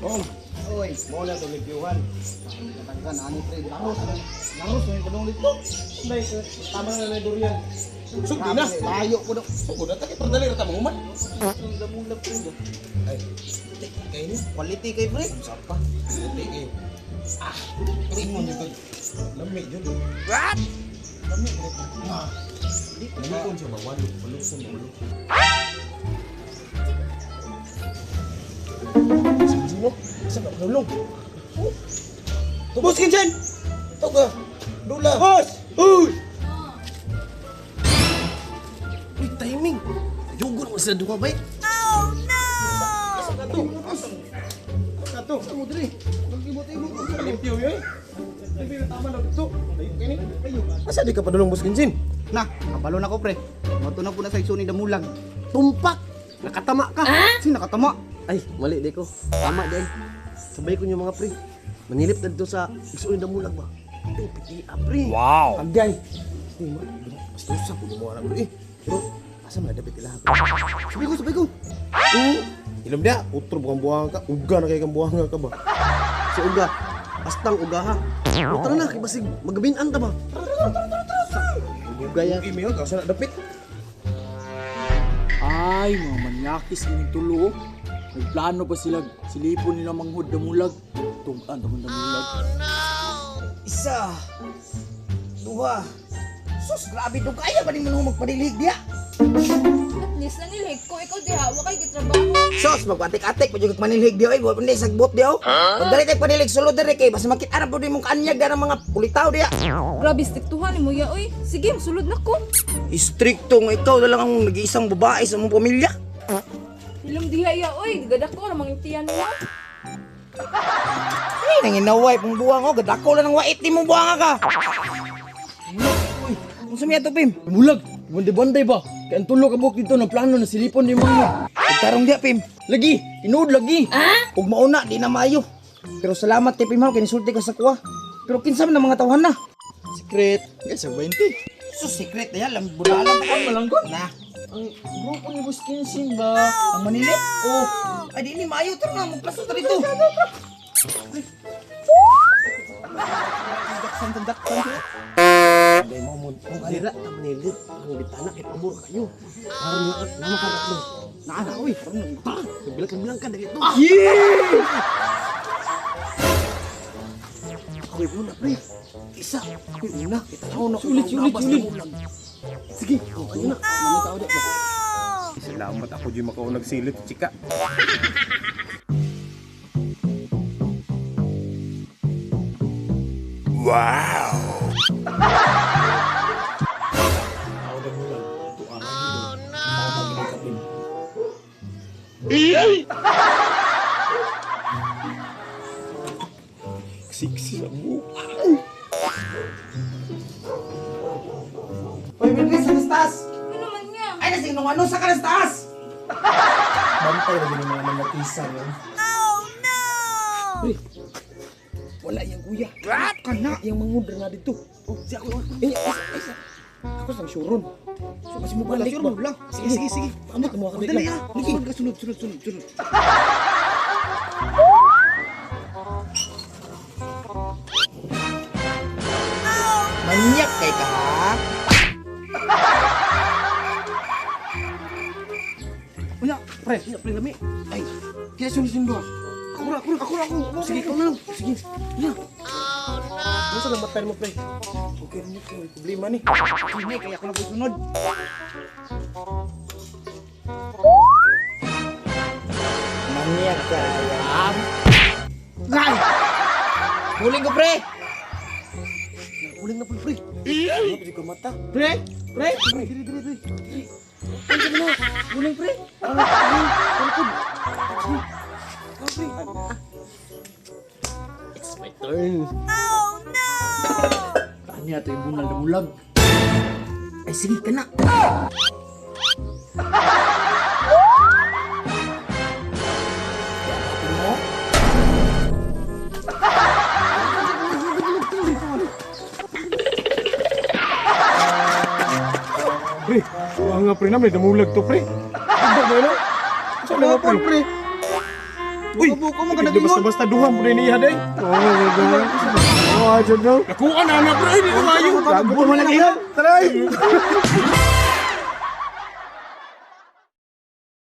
Om, Oy, mo na to ligyuhan. Katanggan ani pre, laros. Laros may padung dito. Day, tama na na durian. Sugdi na. Layo ko daw. Sugod na ta kay pardali ra ta manguman. Ang damulag pre. Ay, kay ni. Quality kay pre. Sapa. Quality kay. Ah, ingon jud. Lami jud. What? Lami pre. Ah. Lami siya ba walo, walo walo. Sino? Sa ka nulong. Boss Kinsen! Ito ka. Dula. Boss! Uy! Uy, timing. Yugo naman sila duha, bay. Asa ka to? Asa ka to? Sa mo diri. Magibot-ibot ko. Limpyo yun. Limpyo na tama na dito. Ayun kini. Ayun. Asa di ka padulong, Boss Kinsin? Na, kabalo na ko pre. Moto na po na sa igsoon ni damulag. Tumpak! Nakatama ka! Sino nakatama? Ay, mali di ko. Tama di ay. Sabay ko niyo mga pre. Manilip na dito sa igsuon ni damulag ba? Ay, piti pre. Wow. Agay. Hindi mo. Basta usap ko mo anak eh. Pero asa man dapat ila. Sabay ko, sabay ko. Ilom dia, utro buang buang ka, uga na kay kang buang ka ba? Si Uga. Astang Uga ha. O, tara na, kay basig magabinan ta ba? Uga ya. Email ka sa dapit. Ay, mga manyakis ng tulo. Oh. Nagplano pa sila. Silipon nila manghod damulag. Tungan tamang damulag. Isa. Duha. Sus, grabe dugaya ba ni mo magpadilhig diya? At least nanilhig ko, ikaw diha, wa kay gitrabaho. Sus, magpatik-atik pa jud manilhig diya oy, wa pa sagbot diya. Pagdali tay padilhig sulod diri kay basta makita ra pud imong kaanyag dara mga pulitaw diya. Grabe striktuhan nimo ya oy. Sige, sulod na ko. Istrikto nga ikaw na lang ang nag-iisang babae sa mong pamilya. Ilong diha ya oy, gadako ra mga tiyan mo. Ay, nanginaway pong buwang oh, gadako lang ang wait ni mong buwang ka. Uy, unsa may ato Pim? Damulag! Banday-banday ba? Kaya ang tulo kabuk dito ng plano na silipon ni manghod. Tarong diya Pim. Lagi! Tinuod lagi! Ug mauna di na maayo. Pero salamat kay Pim ha, kay nisulti ka sa kuha. Pero kinsa man ang mga tawhan na? Secret! Guys, ang 20. Sus, secret na yan, lam budalan pa ko. Malanggon! Na, Ang grupo ni Boss Kinsin ba? ang manili. Oh, ay di ni maayo tara na magplasto ta dito. Daksan daksan. Day mo mo. Dira ta manilip. Ang bitana kay pabor kayo. Aron nga nama ka na. Naa, uy. Tara, nagbilang-bilang ka dito. Ako'y una, pre. Isa, ako'y una. Itanaw na. Sulit, sulit, sulit. Sige, oh, ayun na. Manitaw di ba? Salamat ako di makaunag silip, chika. Wow! Ako na muna. Ito ang oh, no! Siksi sa buka. Uy, Wilkins, sa taas. Ano naman nga? Ay, nasi nung ano sa kanas taas. Bantay na din mga manatisa yun. Wala yang kuya. What? Kana yang mangudra na dito. Oh, si ako. Eh, isa, isa. Ako sang suron. So, kasi mo balik Wala, ba? lang. Sige, sige, sige. Amot mo ka Dali ah. Sige. Sunod ka, sunod, sunod, sunod, sunod. Manyak kay ka ha? Unya, pre, unya, pre, lami. Ay, kaya sunod sunod. Ako ra, ako ra, ako ra, ako. Sige, ikaw na lang. Sige. Unya. Oh, no. Ano sa matay mo, pre? Okay rin yun. May problema ni. Hindi, kaya ako na po sunod. Manyak ka, ayam. Ngay! Huling ko, pre! Uling na po, pre. Ano pa ko mata? Pre! Pre! Pre, diri, diri, diri. Ano na? Uling, pre. Ano, ano, ano, pre. It's my turn. Tanya ito yung bunal damulag. Ay, sige ka na. Pre, wala nga pre na may damulag to pre. Ano ba yun? Saan na nga pre? pre? Uy, Buko mo ka hindi nagingon. basta-basta duha mo rin niya day. Oh, jud no. Nakuha na na pre, di na maayo. Gago mo lang iyon. Taray.